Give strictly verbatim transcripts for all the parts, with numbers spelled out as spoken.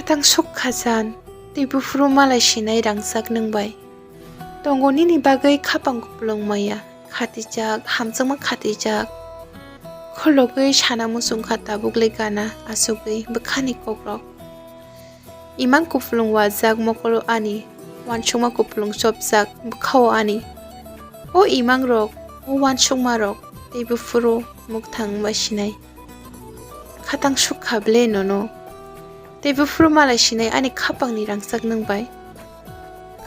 Khatang suk khajan, tei buphuru malai sinai rangchak nwng bai. Tongo nini bagwi khapang kupulung maya, khatijak, hamjakma khatijak. Khologwi sana muchung kha tabuk le gana, asugwi bwkhani kokrok. Imang kupulung wajak mokolo ani, wansukma kupulung chopjak bwkhao ani. O imang rok, o wansukma rok, tei buphuru mukthang bai sinai. Khatang suk kha ble nono. Tei buphuru malai sinai ani khapangni rangchak nwng bai.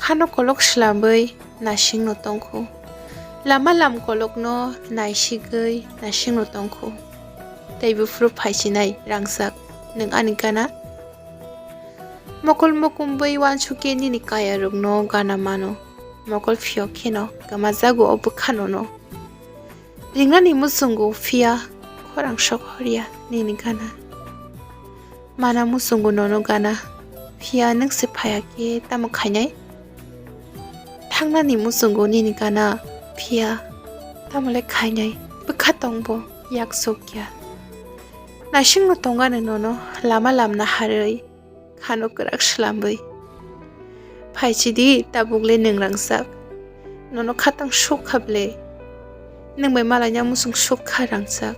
Khano kolok swlambwi naisingno tongkhu. Lama lam kolokno naisigwi naisingno tongkhu. Tei buphuru phaisinai rangchak nwng ani gana. Mokol mukumbwi wansukhe nini kayarokno gana mano. Mokol phiyok kheno gama jago o bwkha nono. Ringnani muchungo phiya khorang sok horya nini gana. Mana muchungo nono gana, phiya nwng se phaya khe tamo khainai? Thangnani muchungo nini gana, phiya tamo le khainai? Bwkha tongbo yak sokya. Naisingno tongani nono lama lamna harwi khano kwrak swlambwi. Phaichidi tabuk le nwng rangchak. Nono khatang suk kha ble. Nwng bai malaina muchung suk kha rangchak.